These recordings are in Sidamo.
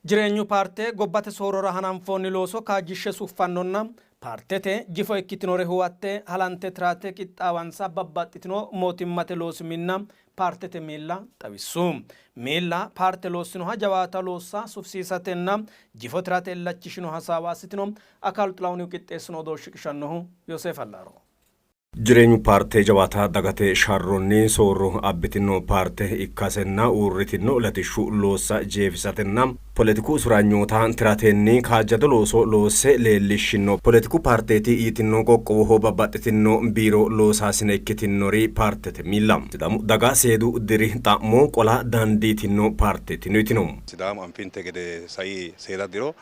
Jireenyu paarte gobbate soorrora hananfoonni looso kaajjishshe suffannonna paartete jifo ikkitinore huwatte halante tirate qixxaawansa babbaxxitino mootimmate loosi minna paartete miilla xawissu. Miilla paarte loossinoha jawaata loossa sufisiisatenna jifo tirate illachishino hasaawa assitino. Akaalu Xilahunihu qixxeessino odoo shiqishannohu Yooseef Allaaro. Jireenyu paarte jawaata dagate sharronni soorro abbitino paarte ikkasenna uurritino latishshu loossa jeefisatenna poletiku usuranyoota tiratenni kaajjado looso loosse leellishshino poletiku paarteeti yitinno qoqqowoho babbaxxitino biiro loosaasine ikkitinori paartete miilla. Sidaamu daga seedu diri xa'mo qola dandiitino paarteetino yitino. Sidaamu anfinte gede sai seeda diro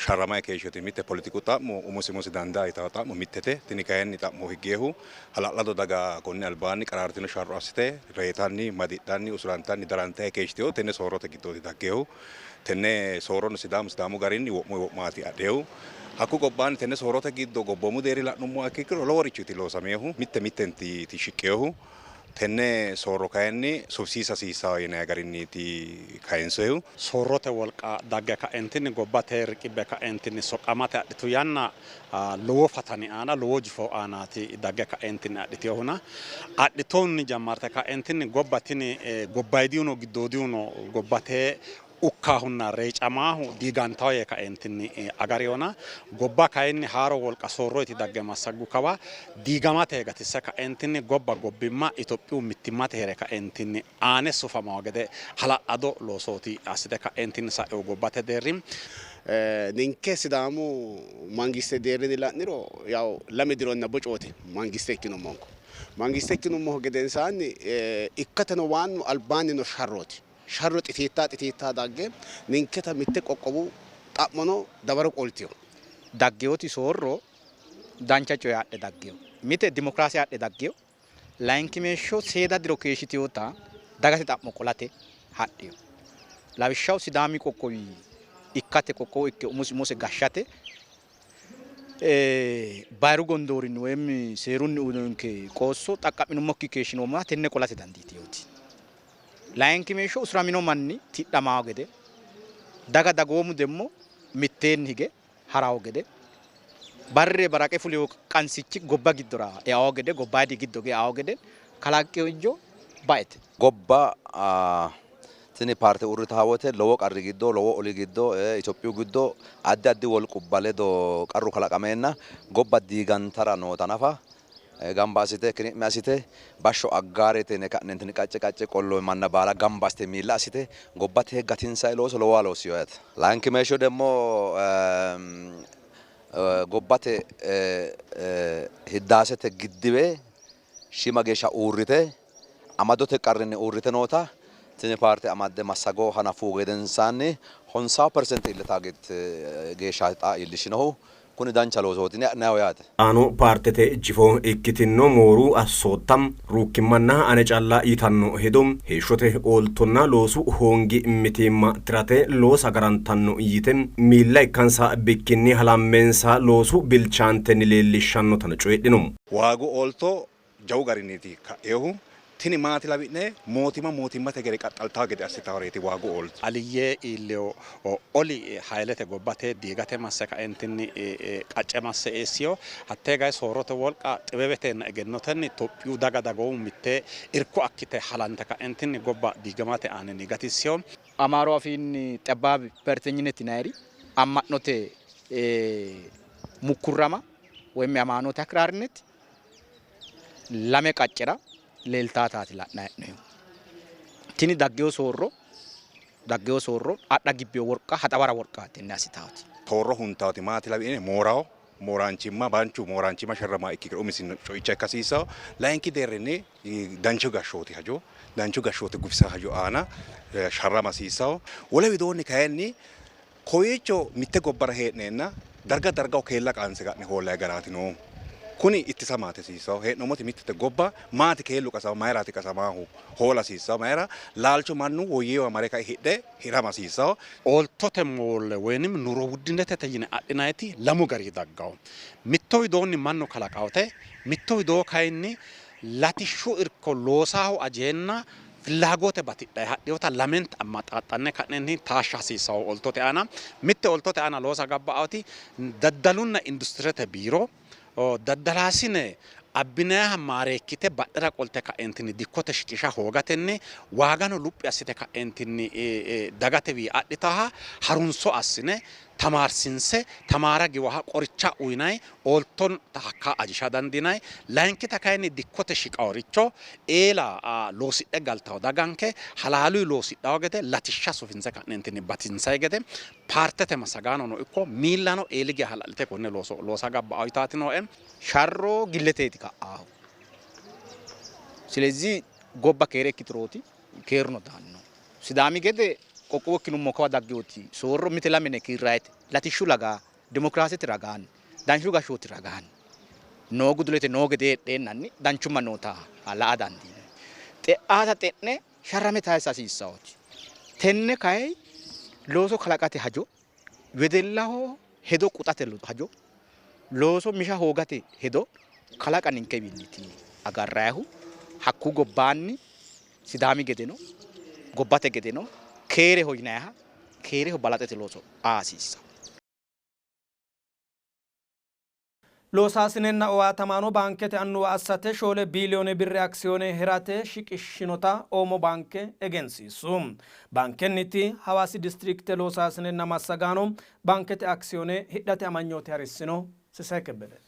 sharramay keeshshoti mitte poletiku xa'mo umosi umosi dandaa yitawo xa'mo mittete. Tini kayinni xa'mo higgeehu hala'lado daga konni albaanni qaraartino sharro assite reyitanni, madidhanni, usurantanni, darantayi keeshshiteyo tenne soorrote giddooti daggeehu. Tenne soorrono Sidaamu Sidaamu garinni wo'muyi wo'maati adheehu. Hakku gobbaanni tenne soorrote giddo gobboomu deerri la'nummoha ikkiro loworichooti loosameehu, mitte mittenti shiqqeehu. Tenne soorro kayinni sufisiisa hasiissanno yinanni garinniiti kayinsoyihu. Soorrote wolqa dagge ka'entinni gobbate riqibbe ka'entinni soqqamate adhitu yanna lowo fatani aana lowo jifo aanaati dagge ka'entinni adhitinohuna adhitonni jammarte ka'entinni gobba tini gobbayidihuno giddoodihuno gobbate ukkahunna reecamaahu diigantawo yee kaentinni agariyona gobba kayinni haaro wolqa soorroyti dagge massaggu kawa diigamate gatisse kaentinni gobba gobbimma Itophiyu mittimmate here kaentinni aane sufamawo gede hala'lado loosooti assite kaentinni sa'ewu gobbate deerri. Ninke Sidaamu mangiste deerrinni la'niro yaw 2 dironna bocooti mangiste ikkinummonku. Mangiste ikkinummohu gedensaanni ikkateno waannu albaannino sharrooti. Sharro xitiittaa xitiittaa dagge ninketa mitte qoqqowu xa'mono dawaro qoltino. Daggewoti soorro dancha coye adhe daggewo. Mite dimokiraase adhe daggewo. Layinkimeeshsho seeda diro keeshshitewota dagate xa'mo qolate hadhewo. Lawishshaho Sidaami qoqqowi ikkate qoqqowo ikke umosi umose gashshate bayiru gondoorinni woyim seerunni uyinonke qoosso xaqqa'minummokki keeshshinoommoha tenne qolate dandiitewoti. Layinkimeeshsho usuramino manni tidhamawo gede daga dagoomu demmo mitteenni hige harawo gede barre baraqe fuliwo qansichi gobba giddora eawo gede gobbayidi giddo eawo gede kalaqqeyo injo baete. Gobba tini paarte uurrita wote lowo qarri giddo lowo oli giddo Itophiyu giddo addi addi wolqubba ledo qarru kalaqameenna gobba diigantara noota nafa gamba assite kini'me assite bashsho aggaarete yine ka'neentinni qacce qacce qollo manna baala gamba assite miilla assite gobbate gatinsai looso lowoha loossiyo yaate. Layinkimeeshsho demmo gobbate hiddaasete giddiwe shiima geeshsha uurrite amadote qarrinni uurrite noota tini paarte amadde massago hanafu gedensaanni 50% iillita geeshsha xa iillishinohu kuni dancha loosooti nayo yaate. Xaano paartete jifo ikkitinno mooru assootta ruukkimmanna ane calla yitanno hedo heeshshote ooltonna loosu hoongi mitiimma tirate loosa agarantanno yite miilla ikkansa bikkinni halammensa loosu bilchaantenni leellishshannotano coyidhino. Waagu oolto jawu garinniiti ka'eehu. Tini maati lawi'ne mootimma mootimmate gede qaxxaltawo gede assitaworeeti waagu oolto. Aliyye iilleyo oli haylete gobbate diigate masse kaentinni qacce masse eessiyo hattee gayi soorrote wolqa xiwewetenna egennotenni Itophiyu daga dagoomu mitte irko akkite halante kaentinni gobba diigamate aaninni gatisiyo. Amaaru afiinni xebbaab bertenyineti yinayiri amma'note mukkurrama woyim amaanote akiraarinet lame qaccera leeltaataati la'nanni hee'noommo. Tini daggeyo soorro daggeyo soorro adha gibbeyo worqa haxawara worqaati tenne assitaati. Soorro huntaati maati lawi'ne mooraho mooraanchimma baanchu mooraanchimma sharrama ikki umisi coicha ikka hasiissawo. Layinki deerrinni danchu gashshooti hajo danchu gashshooti gufisa hajo aana sharrama hasiissawo. Wole widoonni kayinni kowiicho mitte gobbara hee'neenna darga dargaho keella qaanse ka'ne hoollayi garaati noohu. Kuni ittisamaati hasiissawo. Hee'noommoti mittete gobba maati keellu qasawo mayiraati qasamaahu hoola hasiissawo. Mayira laalcho mannu woyyeewa mare kae hidhe hirama hasiissawo. Ooltote moolle woynim nuro wuddinetete yine adhinayiti lamu gari daggawo. Mitto widoonni mannu kalaqawote, mitto widoo kayinni latishshu irko loosaho ajeenna Filaagote batidhay hadhiyota lament ammaxaaxanne ka'nenni taashsha hasiissawo oltote aana mitte oltote aana loosa gabba'aoti daddalunna industirete biiro daddalaasine abbinayaha maareekkite badhera qolte ka'entinni dikkote shiqisha hoogatenni waagano luphi assite ka'entinni dagatewi adhitaha harunso assine tamaarsinse tamaara giwaha qoricha uyinay olton hakka ajisha dandinay layinkita kayinni dikkote shiqaworicho eela loosidhe galtawo daganke halaaluy loosidhawo gede latishsha sufinse ka'nentinni batinsay gede paartete masagaanono ikko miillano eelige hala'lite konne looso loosa gabba'awo yitaati nooe. Sharro gilleteeti ka'aahu. Silezi gobba keere ikkitirooti keeruno daanno. Sidaami gede qoqqowo ikkinummo kawa daggeoti soorro mite lamene kiirraayete latishshu lagaa dimokiraasete ragaanni danchu gashshooti ragaanni noo gudulete noo gede heedheennanni danchumma noota la'a dandiinanni. Xe'aata xe'ne sharrame taayisa hasiissawooti. Tenne kayi looso kalaqate hajo wedellaho hedo quxate hajo looso misha hoogate hedo kalaqa ninkewiinniiti agarrayihu hakku gobbaanni Sidaami gedeno gobbate gedeno keereho yinayiha keereho balaxete looso aa hasiissawo. Loosaasinenna owaatamaano baankete annuwa assate 4 biiliyoone birri aksiyoone hirate shiqishshinota Oomo baanke egensiissu. Baankenniti Hawaasi distrikte loosaasinenna massagaano baankete aksiyoone hidhate amanyoote harissino. Sisay Kebbede.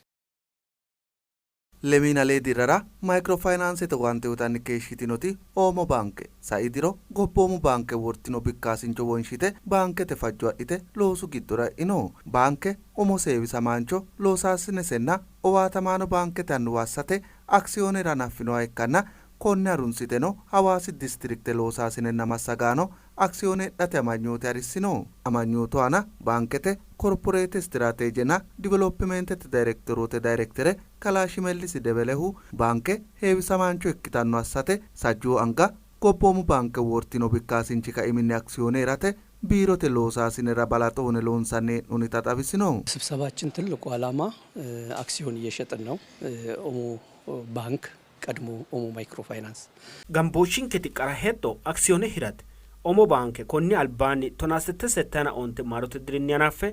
Lemiina lee dirrara maayikiro fayinaansete owaante uyitanni keeshshitinoti Oomo baanke sai diro gobboomu baanke wortino bikkaasincho wonshite baankete fajjo adhite loosu giddora e'ino. Baanke umo seewisamaancho loosaasinesenna owaatamaano baankete annuwa assate aksiyoone hira hanaffinoha ikkanna konne harunsiteno Hawaasi distrikte loosaasinenna massagaano aksiyoone hidhate amanyoote harissino. Amanyootu aana baankete korporeete istiraateejenna diveloppimeentete dayirektoroote dayirektere kalaa Shimellisi Debelehu baanke heewisamaancho ikkitanno assate sajjoo anga gobboomu baanke wortino bikkaasinchi kaiminni aksiyoone hirate biirote loosaasinera balaxo uyne loonsanni hee'noonnita xawisino. ስብሰባችን ትልቁ ዓላማ አክሲዮን እየሸጥን ነው። ኦሞ ባንክ ቀድሞ ኦሞ ማይክሮ ፋይናንስ Gambooshshinketi qara hexxo aksiyoone hirate. Omo baanke konni albaanni tonaa sette settayina onte maarote dirinni hanaffe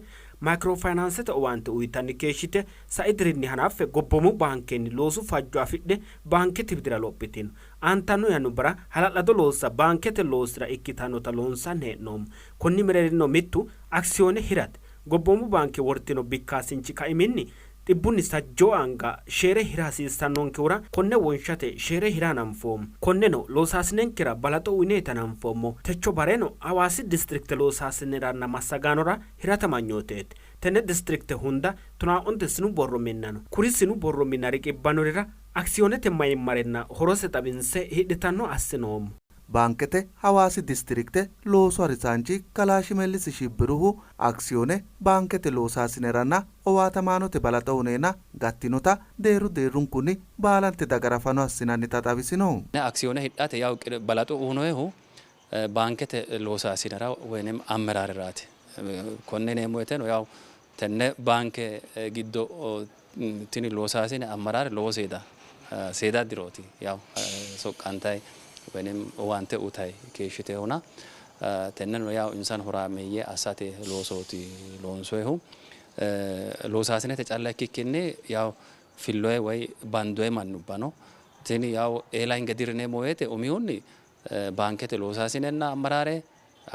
maayikiro fayinaansete owaante uytanni keeshshite sai dirinni hanaffe gobboomu baankenni loosu fajjo afidhe baankete widira lophitino. Aantanno yannubbara hala'lado loossa baankete loosira ikkitannota loonsanni hee'noommo. Konni mereerinnino mittu aksiyoone hirate. Gobboomu baanke wortino bikkaasinchi kaiminni dhibbunni sajjoo anga sheere hira hasiissannonkehura konne wonshate sheere hira hananfoommo. Konneno loosasinenkera balaxo uyineeti hananfoommo. Techo bareno Hawaasi distrikte loosaasineranna massagaanora hirate amanyooteeti. Tenne distrikte hunda 19 sinu borro minna no. Kuri sinu borro minna riqibbannorira aksiyoonete mayimmarenna horose xawinse hidhitanno assinoommo. Baankete Hawaasi distrikte loosu harisaanchi kalaa Shimellisi Shibbiruhu aksiyoone baankete loosaasineranna owaatamaanote balaxo uyneenna gattinota deerru deerrunkunni baalante dagara fano assinannita xawisino. Aksiyoone hidhate yaw balaxo uynoyihu baankete loosaasinera woynim ammeraareraati. Konne yineemmo woyteno yaw tenne baanke giddo tini loosaasine ammeraare lowo seeda seeda dirooti yaw soqqantay woynim owaante uytay keeshshitehuna tenneno yaw insan horaameeyye assate loosooti loonsoyihu. Loosaasinete calla ikkikkinni yaw filloye woy bandoye mannubbano tini yaw eela hinge dirrineemmo woyte umihunni baankete loosaasinenna ammeraare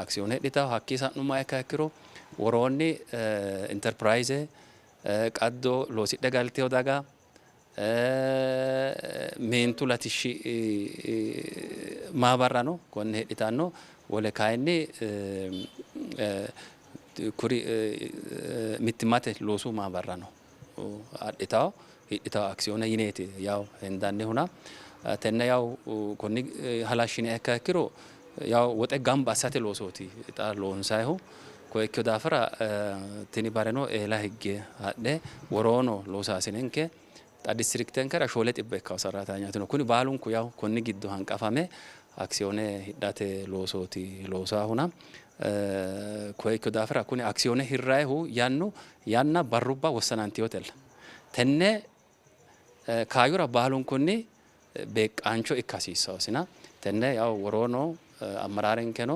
aksiyoone hidhitawo hakkii sa'nummoha ikkiha ikkiro woroonni interpirayze qaddo loosidhe galtewo daga meentu latishshi maabarrano konne hidhitanno wole kayinni kuri mittimmate loosu maabarrano adhitawo hidhitawo aksiyoone yineeti yaw hendannihuna tenne yaw konni halashshiniha ikkiha ikkiro yaw woxe gamba assate loosooti xa loonsayihu. Koye ikkino daafira tini bareno eela higge hadhe woroono loosaasinenke xa distriktenkera 700 ikkawo sarratanyaati no. Kuni baalunku yaw konni giddo hanqafame aksiyoone hidhate loosooti loosaahuna. Koye ikkino daafira kuni aksiyoone hirrayihu yannu yanna barrubba wossanantiyotella. Tenne kaayyora baalunkunni beeqqaancho ikka hasiissawosina. Tenne yaw woroo noo ammararenkeno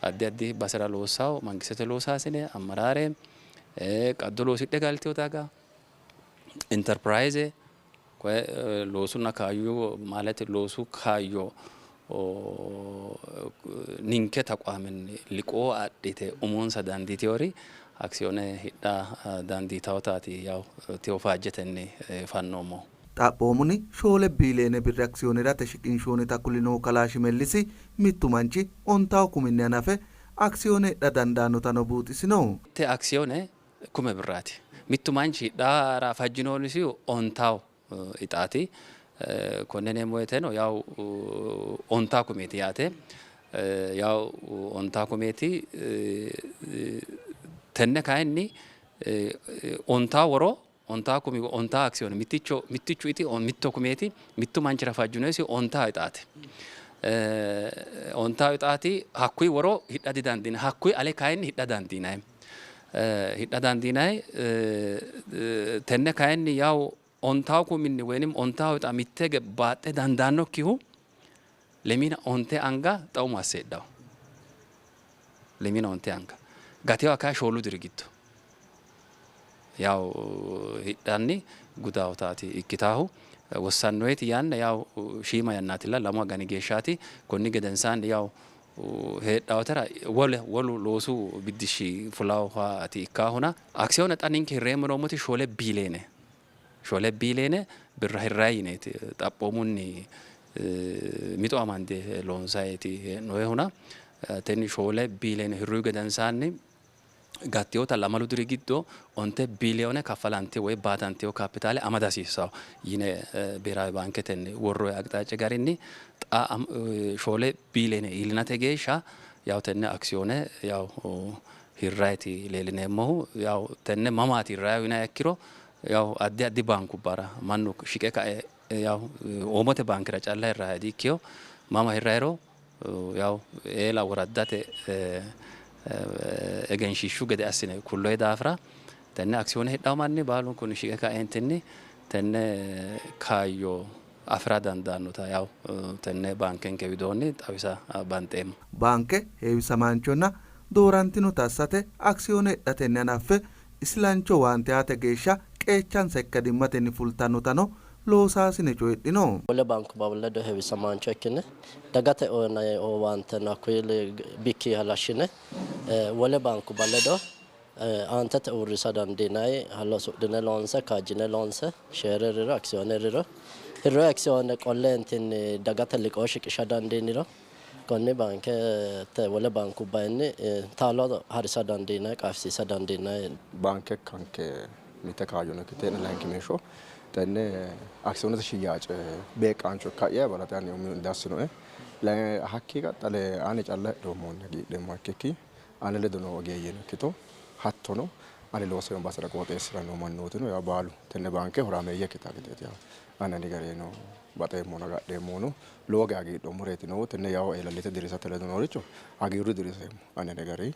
addi addi basera loossawo mangistete loosaasine ammarare qaddo loosidhe galtewo daga interpirayze koye loosunna kaayyo ማለት loosu kaayyo ninke taqwaamenni liqoo adhite umonsa dandiitewori aksiyoone hidha dandiitawtaati yaw tewo faajjetenni fannoommohu. Xaphoomunni 4 biiliyoone birri aksiyoone hirate shiqinshoonnita kulinohu kalaa Shimellisi, mittu manchi ontawu kuminni hanafe aksiyoone hidha dandaannotano buuxisino. Mitte aksiyoone kume birraati. Mittu manchi hidhara fajjinoonnisihu ontawu ixaati. Konne yineemmo woyteno yaw ontaa kumeeti yaate. Yaw ontaa kumeeti. Tenne kayinni ontaa woro ontaa kumi ontaa aksiyoone mitticho mittichu ixi mitto kumeeti mittu manchira fajjinoyisi ontaa ixaati. Ontaa ixaati hakkuyi woro hidha didandiinanni. Hakkuyi ale kayinni hidha dandiinanni. Hidha dandiinanni. Tenne kayinni yaw ontawu kuminni woynim ontawu ixa mitte hige baaxxe dandaannokkihu lemina onte anga xa'umo asse hidhawo. Lemina onte anga. Gatewa kayi 4 diri giddo yaw hidhanni gudawtaati ikkitaahu. Wossannoyeti yanna yaw shiima yannaatilla 2 agani geeshshaati. Konni gedensaanni yaw heedhawotera wole wolu loosu biddishshi fulawuhaati ikkaahuna. Aksiyoone xa ninke hirreemmo noommoti 4 biiliyoone. 4 biiliyoone birra hirrayi yineeti xaphoomunni mixo amande loonsayeeti hee'noyehuna. Tenni 4 biiliyoone hirruyi gedensaanni gattewota 2 diri giddo 9 biiliyoone kaffalante woy baatantewo kaapitaale amada hasiissawo yine ብሔራዊ baanketenni worroyi aqxaace garinni xa 4 biiliyoone iillinate geeshsha yaw tenne aksiyoone yaw hirrayiti leellineemmohu. Yaw tenne mamaati hirrayihu yinayiha ikkiro yaw addi addi baankubbara mannu shiqe kae yaw Oomote baankera calla hirrayiha di''ikkiyo. Mama hirrayiro yaw eela woraddate egenshiishshu gede assine kulloyi daafira tenne aksiyoone hidhawo manni baalunkunni shiqe kaeentinni tenne kaayyo afira dandaannota yaw tenne baankenke widoonni xawisa banxeemmo. Baanke heewisamaanchonna doorantinota assate aksiyoone hidhatenni hanaffe isilancho owaante aate geeshsha qeechansa ikkadimmatenni fultannotano loosaasine coyidhino. Wole baankuwa ledo heewisamaancho ikkine dagate owaanteno hakkuyi bikki halashshine wole baankuwa ledo aantete uurrisa dandiinanni hallo sudhine loonse kaajjine loonse sheere riro aksiyoone riro hirroyi aksiyoone qolleentinni dagate liqoo shiqisha dandiiniro konni baankete wole baankubbanni taalo harisa dandiinanni qaafisiisa dandiinanni. Baanke kanke mitte kaayyono ikkite layinki tenne aksiyoonete shiyaace beeqqaancho ikka'ya balaxe ani umi dassinoe. Hakkii qaxxale ani calla hidhoommohunni hagiidheemmoha ikkikki ane ledo noo ogeeyyeno ikkito hattono ani looseemmo basera qooxeessira noo mannootino yaw baalu tenne baanke horaameeyye ikkitaa gedeeti yaw. Ani ani garino baxeemmono agadheemmono lowo geya hagiidhoommoreeti noohu tenne yawo eelallite dirrisate ledo nooricho hagiirru dirriseemmo ani ani gari.